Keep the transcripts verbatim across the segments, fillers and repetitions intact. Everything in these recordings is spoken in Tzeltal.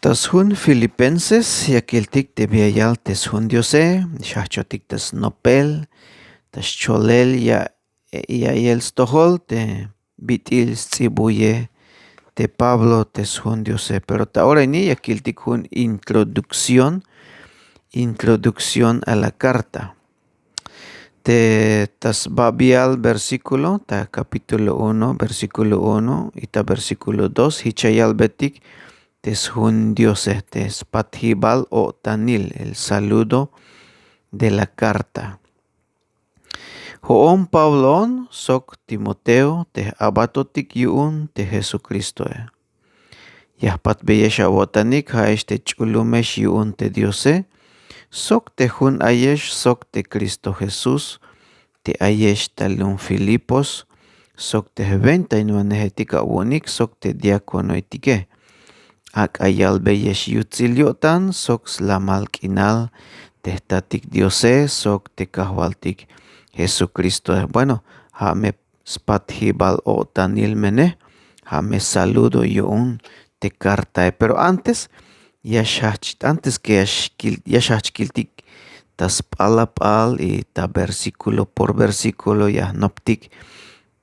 Ta sjun Filipenses ya kiltik te bi ya yal te sjun Diose, xjajchotik ta snopel, ta xcholel ya ya'iyel stojol te bit'il sts'ibuye te Pablo te sjun Diose. Pero ta ora ini ya kiltik jun introducción, introducción a la carta. Te ta sbabial versículo, ta capítulo uno, versículo uno y ta versículo dos, jich ya yalbetik te sjun Diose, te spatjibal o'tanil, el saludo de la carta. Jo'on Pabloon sok Timoteo te j-abatotik yu'un te Jesucristoe. Ya jpatbeyex awo'tanik ja'ex te ch'ulumex yu'un te Diose, sok te jun ayex sok te Cristo Jesús, te ayex ta lum Filipos, sok te jwentainwanejetik awu'unik sok te diáconoetike. Ak'a yalbeyex yutsil yo'tan sok slamal k'inal te jtatik Diose sok te kajwaltik Jesucristoe. Bueno, ja' me spatjibal o'tanil mene, ja' me saludo yu'un te cartae. Pero antes ya xjajch antes que ya xkil ya xjajch kiltik ta sp'alap'al y ta versículo por versículo ya jnoptik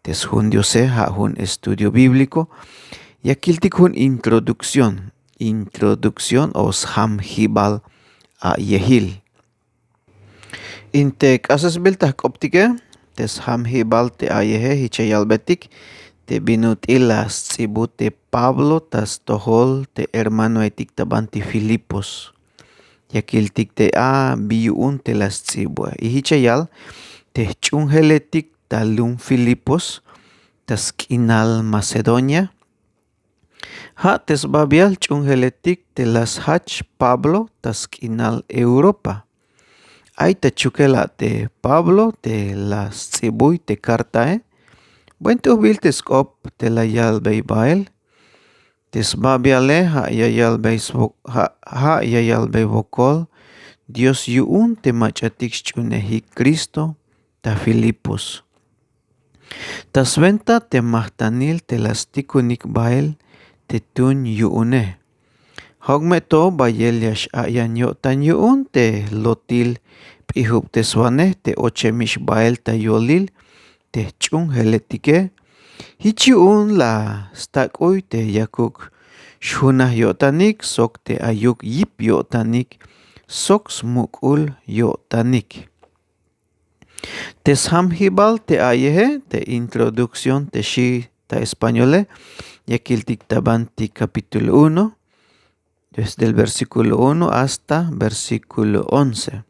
te sjun Diose, ja' jun estudio bíblico, ya kiltik jun introducción, introducción o sjamjibal a'yejil. In te k'asesbil ta jk'optike, te sjamjibal te a'yeje jich ya yalbetik te bin ut'il la sts'ibu te Pablo ta stojol te hermanoetik ta banti Filipos. Ya kiltik te a bi yu'un te la sts'ibue. Y jich ya yal te jch'uunjeletik ta lum Filipos ta sk'inal Macedonia. Ja' te sbabial jch'uunjeletik te la sjajch Pablo ta sk'inal Europa. Ay ta chukel a te Pablo te la sts'ibuy te cartae. Buen t'ujbil te sk'op te la yalbey bael. Te sbabiale ja' ya yalbey sbo ja' ja' ya yalbey wokol Dios yu'un te mach'atik xch'uunejik Cristo ta Filipos. Ta swenta te majtanil te la stikunik bael te tuun yu'une. Ja'uk me to bayel ya x-a'yan yo'tan yu'un te lotil p'ijubteswanej te ochemix bael ta yolil te jch'uunjeletike. Jich yu'un la stak'uy te yakuk xjunaj yo'tanik sok te ayuk yip yo'tanik sok smuk'ul yo'tanik. Te sjamjibal te a'yeje, te introducción te xi' ta españole, ya kiltik ta banti capítulo uno, desde el versículo uno hasta versículo once.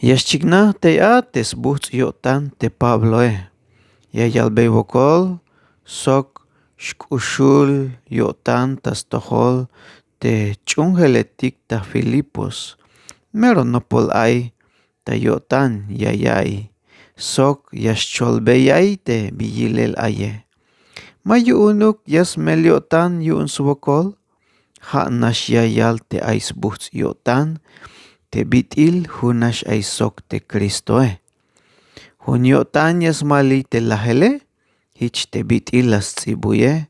Ya xchiknaj tey a te sbujts' yo'tan te Pabloe. Ya yalbey wokol sok xk'uxul yo'tan ta stojol te jch'uunjeletik ta Filipos. Mero nopol ay ta yo'tan ya ya'iy sok ya xcholbey ya'iy te bi yilel aye. Ma yu'unuk ya smel yo'tan yu'un swokol. Ja' nax ya yal te ay sbujts' yo'tan te bit'il jun nax ay sok te Cristoe. Jun yo'tan ya smaliy te lajele, jich te bit'il la sts'ibuye,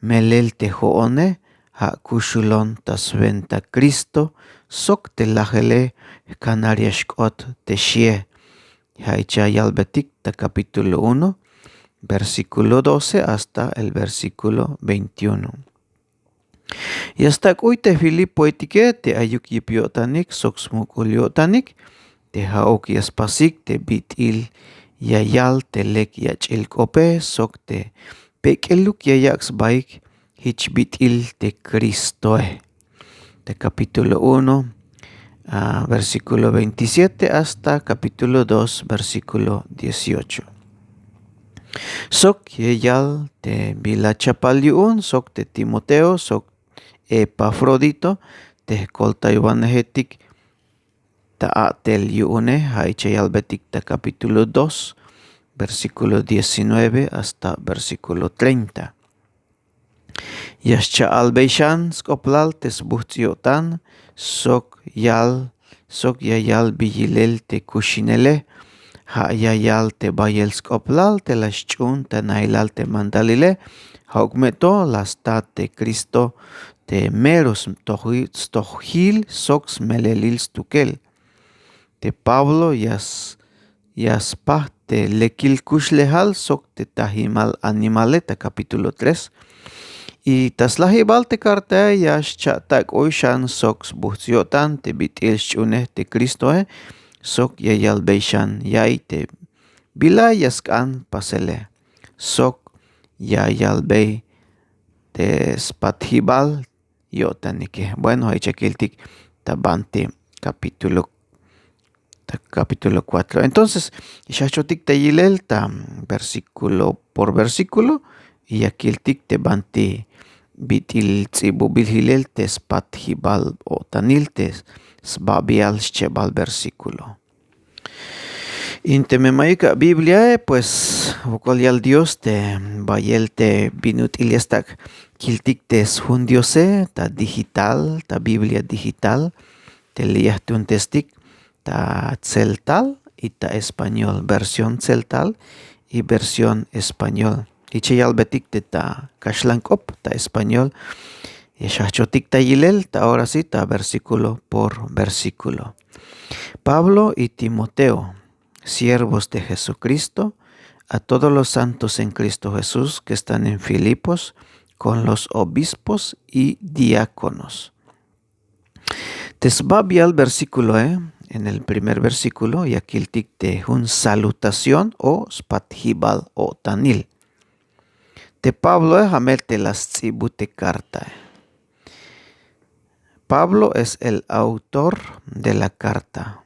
melel te jo'one ja' kuxulon ta swenta Cristo sok te lajele jkanal ya xk'ot te xie. Ja' jich ya yalbetik ta capítulo uno, versículo doce hasta el versículo veintiuno. Ya stak'uy te Filipoetike te ayuk yip yo'tanik sok smuk'ul yo'tanik, te ja'uk ya spasik te bit'il ya yal te lek yach'il k'ope sok te bek'eluk ya yak' sbaik jich bit'il te Cristoe. Te capítulo uno, ah, versículo veintisiete hasta capítulo dos, versículo dieciocho. Sok ya yal te bila chapal yu'un sok te Timoteo sok Epafrodito te jkoltaywanejetik ta a'tel yu'une, ja' jich ya yalbetik ta capítulo dos, versículo diecinueve hasta versículo treinta. Ya xcha'albey xan sk'oplal te sbujts' yo'tan sok yal sok ya yal bi yilel te kuxinele. Ja' ya yal te bayel sk'oblal te la xch'uun ta nailal te mandalile. Ja'uk me to la sta te Cristo te mero stojil sok smelelil stukel. Te Pablo ya spaj te lekil kuxlejal sok te tajimal animale ta kapítulo tres. Y ta slajibal te kartae ya xcha'tak'oy xan sok sbujts' yo'tan te bit'il xch'uunej te Cristoe sok ya yalbey xan ya'iy te bila ya sk'an pasele sok ya yalbey te spatjibal yo'tanike. Bueno, ja' ich'a kiltik ta banti kapítulo ta kapítulo cuatro. Entonces, xajchotik ta yilel ta versículo por versículo y ya kiltik te banti bit'il ts'ibubil jilel te spatjibal o'tanil te sbabial xchebal versículo. In teme ma'yuk a Bibliae, pues wokol yal Dios te bayel te bin ut'il ya stak' kiltik te sjun Diose ta digital, ta Biblia digital te li' ya jtuuntestik ta tseltal y ta español, versión tseltal y versión español. Ich'a yalbetik te ta kaxlan k'op ta español. Ya xajchotik ta yilel ta, ahora sí, ta versículo por versículo. Pablo y Timoteo, siervos de Jesucristo, a todos los santos en Cristo Jesús que están en Filipos, con los obispos y diáconos. Te sbabial versículoe, en el primer versículo ya kiltik te jun salutación o spatjibal o'tanil. Te Pabloe ja' me te la sts'ibut te kartae. Pablo es el autor de la carta.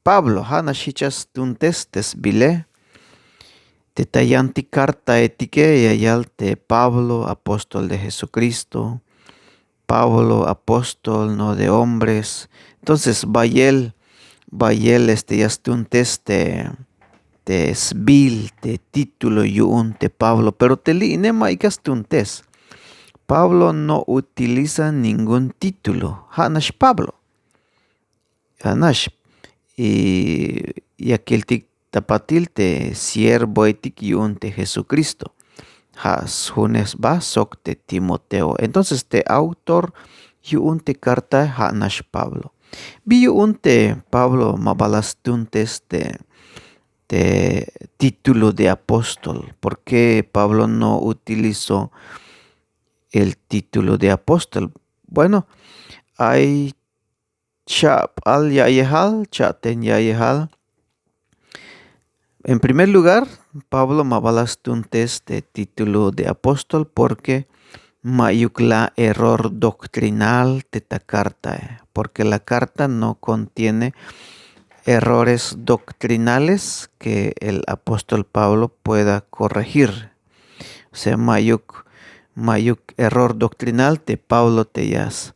Pablo, ja' nax jich ya stuuntes te sbile. Te ta yantik kartaetike ya yal te Pablo, apóstol de Jesucristo, Pablo, apóstol, no de hombres. Entonces bayel, bayel este ya stuuntes te te sbil, te título yu'un te Pablo, pero te li' ine ma'yuk ya stuuntes. Pablo no utiliza ningún título, ja' nax Pablo. Ja' nax, y ya kiltik ta patil te siervoetik yu'un te Jesucristo. Ja' sjunes sba sok te Timoteo. Entonces te autor yu'un te kartae ja' nax Pablo. Bi yu'un te Pablo ma ba la stuuntes te te título de apóstol? ¿Por qué Pablo no utilizó el título de apóstol? Bueno, ay cha'pal ya'iyejal, cha'ten ya'iyejal. En primer lugar, Pablo ma ba la stuuntes te título de apóstol porque ma'yuk la error doctrinal te ta kartae, porque la carta no contiene errores doctrinales que el apóstol Pablo pueda corregir. O sea, ma'yuk, ma'yuk error doctrinal te Pablo te ya s-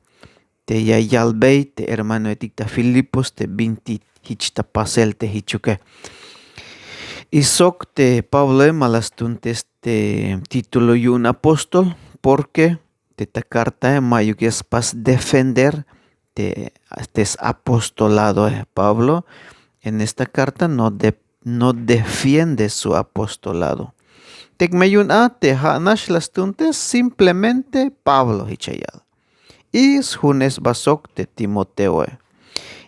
te ya yalbey te hermanoetik ta Filipos te binti jich ta pasel te jichuke. Y sok te Pabloe ma la stuuntes te título yu'un apóstol, porque te ta cartae ma'yuk ya spas defender te, te s-apostoladoe. Pablo en esta carta no de, no defiende su apostolado. Tek me yu'un a te ja' nax la stuuntes, simplemente Pablo jich ya yal. Y sjunes sba sok te Timoteoe.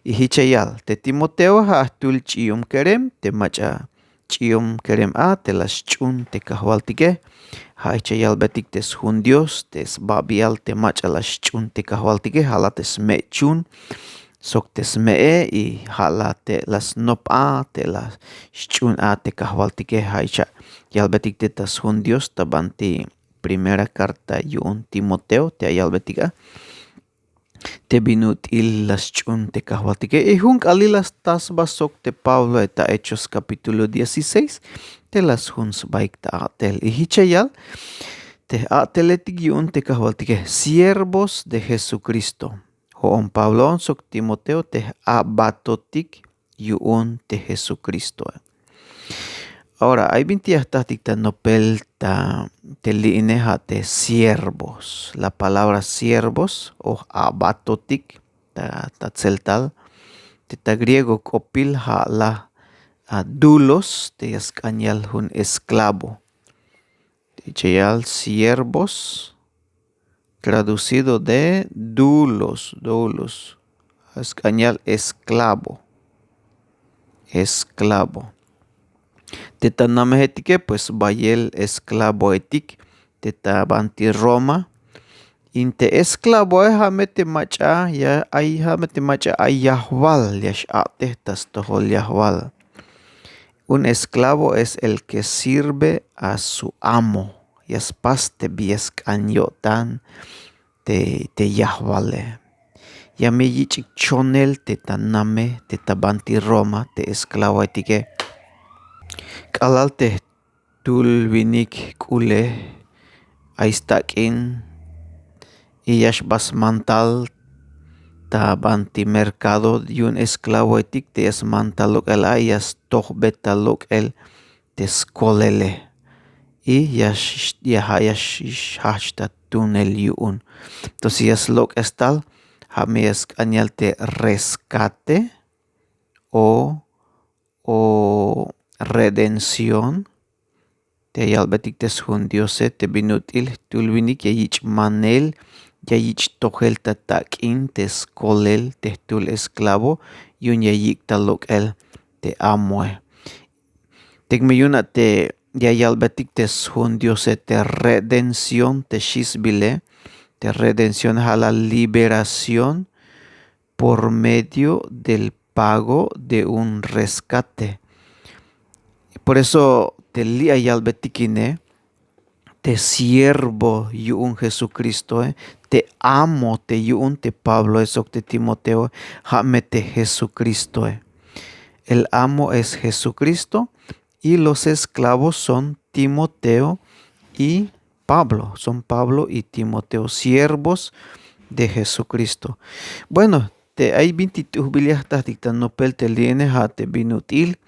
Y jich ya yal, te Timoteo ja' jtul ch'iom kerem te mach'a ch'iom kerem a te la xch'uun te kajwaltike. Ja' jich ya yalbetik te sjun Dios te sbabial te mach'a la xch'uun te kajwaltike, ja' la te sme'chun sok te sme'e, y ja' la te la snop a te la xch'uun a te kajwaltike. Ja' jich ya yalbetik te ta sjun Dios ta banti primera carta yu'un Timoteo te ya yalbetik a te bin ut'il la xch'uun te kajwaltike. Y jun k'aalil la sta sba sok te Pabloe ta Hechos capítulo dieciséis te la sjun sbaik ta a'tel. Y jich ya yal te a'teletik yu'un te kajwaltike, siervos de Jesucristo. Jo'on Pabloon sok Timoteo te j-a'batotik yu'un te Jesucristoe. Ahora ay binti ya jtatik ta nopel ta te li' ine ja' te siervos. La palabra siervos o j-a'batotik ta, ta tseltal te ta griego k'opil ja' la a dulos te ya sk'an yal jun esklavo. Te cheyal siervos traducido de dulos dulos, a sk'an yal esklavo. Esklavo. Te ta namejetike pues bayel esklavoetik te ta banti roma. In te esklavoe ja' me te mach'a ya ay ja' me te mach'a ay yajwal ya x'a'tej ta stojol yajwal. Un esklavo es el ke sirve a su amo. Ya spas te bi ya sk'an yo'tan te yajwale. Ya me yich'ik chonel te ta name te ta banti roma te esklavoetike. K'alal te jtul winik k'ule ay stak'in y ya xba smantal ta banti merkado yu'un esklavoetik te ya smantal lok'el a ya stojbe ta lok'el te skolele. Y ya ja' ya xjajch ta tunel yu'un. Entonces ya slok'es tal ja' me ya sk'an yal te rescate o o redención. Te yalbetik te sjun diose te bin ut'il jtul winik ya yich' manel ya yich' tojel ta tak'in te skolel te jtul esklavo yu'un ya yik' ta lok'el te amoe. Tek me yu'un a te ya yalbetik te sjun diose te redención te xisbile. Te redención ja' la liberación por medio del pago de un rescate. Por eso te li' a yalbetik ine te siervo yu'un jesukristoe, te amo te yu'un te pabloe sok te timoteoe, ja' me te jesukristoe. El amo es jesukristo y los esklavos son timoteo y pablo son pablo y timoteo siervos de jesukristo. Bueno, te ay binti t'ujbil ya jtatik ta nopel te li'ine ja' te bin ut'il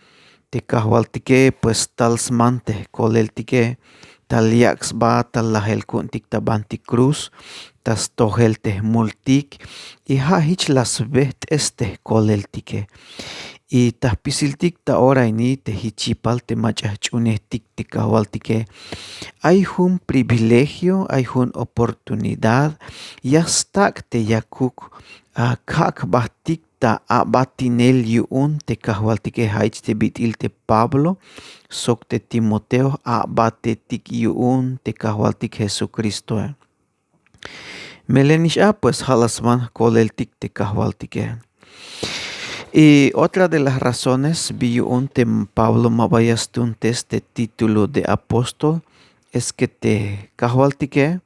te kajwaltike pues tal sman te jkoleltike, tal yak' sba tal lajel ku'untik ta banti kruz ta stojel te jmultik. Y ja' jich la sbejt'es te jkoleltike. Y ta jpisiltik ta ora ini te jich yipal te mach'a jch'uunejtik te kajwaltike, ay jun privilegio ay jun oportunidad ya stak' te yakuk akak' jbajtik ta abatinel yu'un te kajwaltike ja' jich te bit'il te pablo sok te timoteo abatetik yu'un te kajwaltik jesukristoe. Melel nix a pues ja' la sman jkoleltik te kajwaltike. Y otra de las razones bi yu'un te pablo ma ba ya stuuntes te título de apóstol es ke te kajwaltike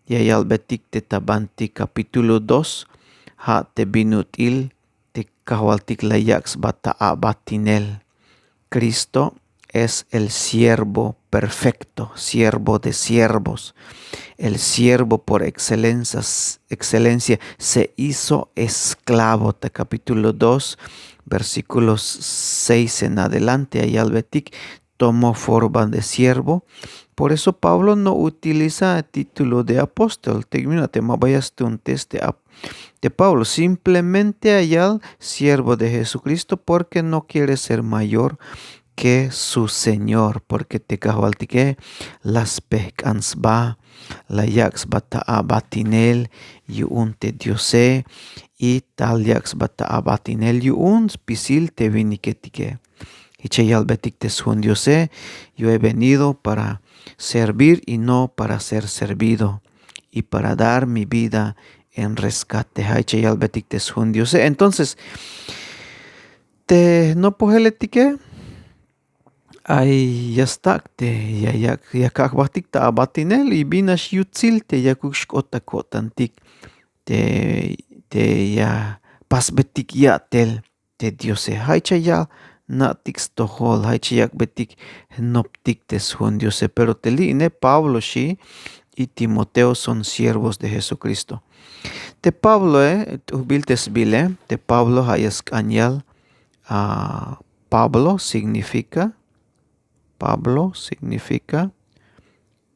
ya yalbetik te ta banti kapítulo dos ja' te bin ut'il te kajwaltik la yak' sba ta abatinel. Cristo es el siervo perfecto siervo de siervos, el siervo por excelencia se hizo esklavo ta kapítulo dos versíkulos seis en adelante ya yalbetik, tomó forma de siervo. Por eso pablo no utiliza título de apóstol te ma ba ya stuuntes te de pablo simplemente ya yal siervo de jesukristo porke no kiere ser mayor ke su señor porke te kajwaltike la spejk'an sba la yak' sba ta abatinel yu'un te diose. Y tal yak' sba ta abatinel yu'un spisil te winiketike. Jich ya yalbetik te sjun diose, yo he venido para servir y no para ser servido y para dar mi vida en rescate ja' jich ya yalbetik te sjun diose entonces te jnopojeletike ay ya stak' te ya kak' jbajtik ta abatinel y bin nax yutsil te yakuk xk'ot ta ko'tantik te ya pasbetik ya'tel te diose ja' jich ya na'tik stojol ja' jich ya yak'betik jnoptik te sjun diose pero te li'ine pablo xi y timoteo son siervos de jesukristo. Te pabloe t'ujbil te sbile te pablo ja' ya sk'an yal a pablo signifika pablo signifika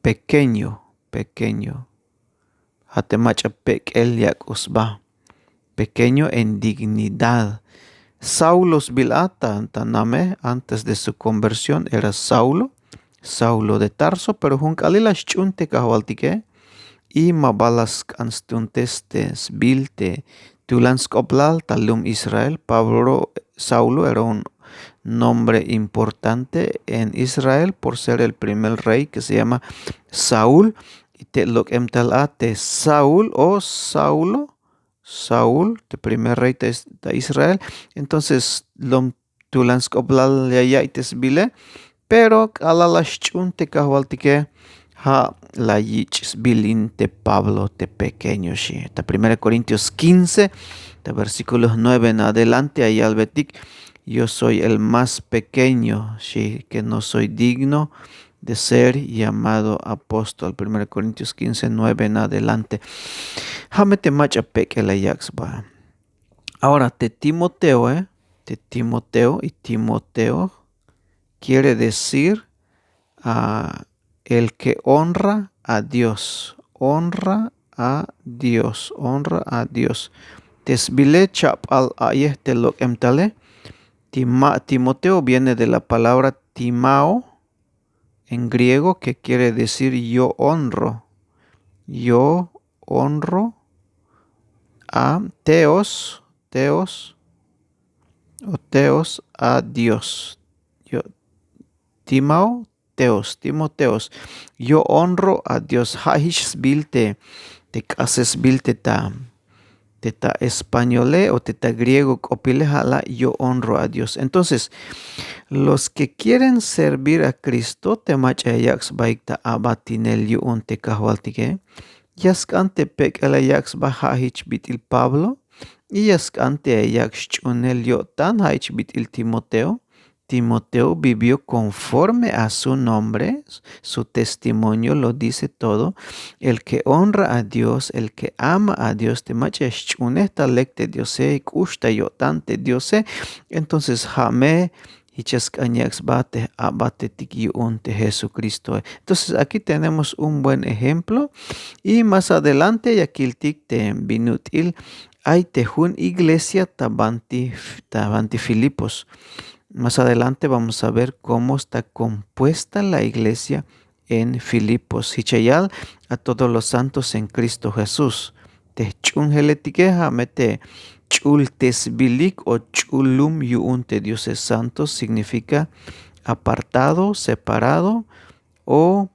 pekeño pekeño ja' te mach'a pek'el yak'oj sba pekeño en dignidad. Saulo sbil a ta namej. Antes de su konversión era saulo, saulo de tarso pero jun k'alil la xch'uun te kajwaltike. Y ma ba la sk'an stuuntes te sbil te tulan sk'oblal ta lum israel. Pablo saulo era un nombre importante en israel por ser el primer rey ke se llama saúl. Y te lok'em tal a te saúl o saulo, saúl te primer rey ta israel. Entonces lom tulan sk'oblal ya ya'iy te sbile. Pero k'alal la xch'uun te kajwaltike ja' la yich' sbilin te pablo te pequeño xi ta primera korintios kince, ta versíkulo nueve en adelante ya yalbetik, yo soy el más pequeño xi ke no soy digno de ser llamado apóstol primera korintios kince nueve en adelante. Ja' me te mach'a pek'el la yak' sba. Ahora te timoteo te timoteo y timoteo quiere decir el ke honra a dios. Honra a dios honra a dios. Te sbile cha'p'al a'yej te lok'em tale. Timoteo viene de la palabra timao en griego ke quiere decir yo honro. Yo honro a teos teos o teos a dios. Timao teos timoteos. Yo honro a dios ja' jich sbil te k'asesbil te ta te ta españole o te ta griego k'opile ja' la' yo honro a dios entonces los ke quieren servir a kristo te mach'a ya yak' sbaik ta abatinel yu'un te kajwaltike. Ya sk'an te pek'el ya yak' sba ja' jich bit'il pablo y ya sk'an te ya yak' xch'uunel yo'tan ja' jich bit'il timoteo. Timoteo vivió konforme a su nombre. Su testimonio lo dice todo. El ke honra a dios el ke ama a dios te mach'a ya xch'uunej ta lek te diose k'ux ta yo'tan te diose. Entonces ja' me jich ya sk'an yak' sba te j'abatetik yu'un te jesukristoe. Entonces akí tenemos un buen ejemplo. Y más adelante ya kiltik te bin ut'il ay te jun iglesia ta banti filipos. Más adelante vamos a ver kómo esta kompuesta la iglesia en filipos jich ya yal a todos los santos en kristo jesús. Te jch'uunjeletike ja' me te ch'ultesbilik o ch'ul lum yu'un te diose santos signifika apartado separado o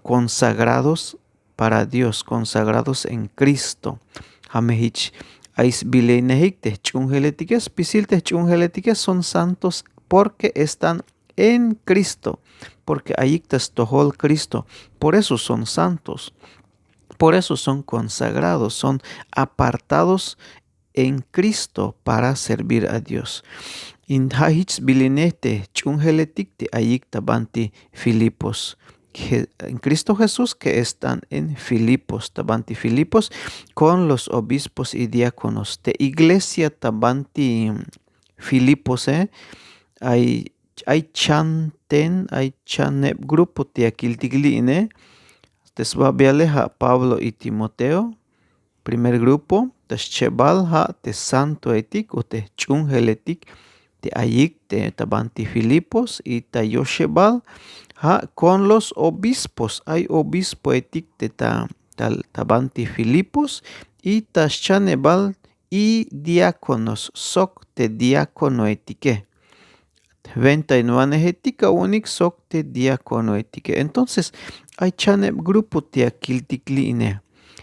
konsagrados para dios konsagrados en kristo. Ja' me jich ay sbilinejik te jch'uunjeletike spisil te jch'uunjeletike son santos porke están en kristo. Porke ayik ta stojol kristo. Por eso son santos. Por eso son konsagrados son apartados en kristo para servir a dios. In ja' jich sbilinel te jch'uunjeletik te ayik ta banti filipos. En kristo jesús ke están en filipos ta banti filipos kon los obispos y diákonos te iglesia ta banti filipose. Ay chanten ay chaneb grupo te ya kiltik li'ine. Te sbabiale ja' pablo y timoteo. Primer grupo ta schebal ja' te santoetik o te jch'uunjeletik te ayik te ta banti filipos y ta yoxebal ja' kon los obispos ay obispoetik te ta banti filipos y ta xchanebal y diákonos sok te diákonoetike. Jwentainwanejetik awu'unik sok te diákonoetike entonces ay chaneb grupo te ya kiltik li'ine.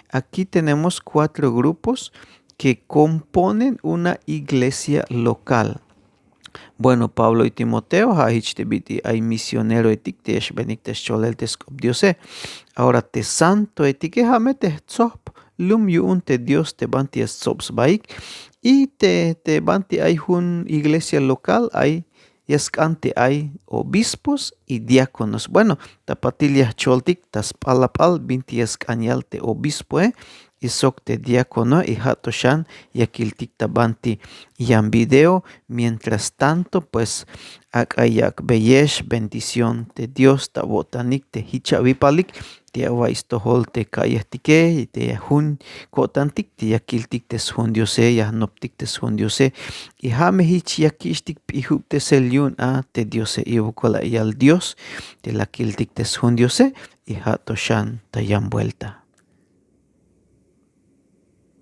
Akí tenemos kuatro grupos ke komponen una iglesia lokal. Bueno pablo y timoteo ja' jich te bit'il ay misioneroetik te ya xbenik ta scholel te sk'op diose. Ahora te santoetike ja' me te jtsob lum yu'un te dios te banti ya stsob sbaik y te te banti ay jun iglesia lokal ay ya sk'an te ay obispos y diákonos bueno ta patil ya jcholtik ta sp'alap'al binti ya sk'an yal te obispoe. y sok te diákono y ja' to xan ya kiltik ta banti yan video. Mientras tanto pues ak'a yak'beyex bendición te dios ta awo'tanik te jich awipalik te awa'iy stojol te ka'yejtike y te jun ko'tantik te ya kiltik te sjun diose ya jnoptik te sjun diose. Y ja' me jich ya kich'tik p'ijubtesel yu'un a te diose y wokol la yal dios te la kiltik te sjun diose. Y ja' to xan ta yan buelta.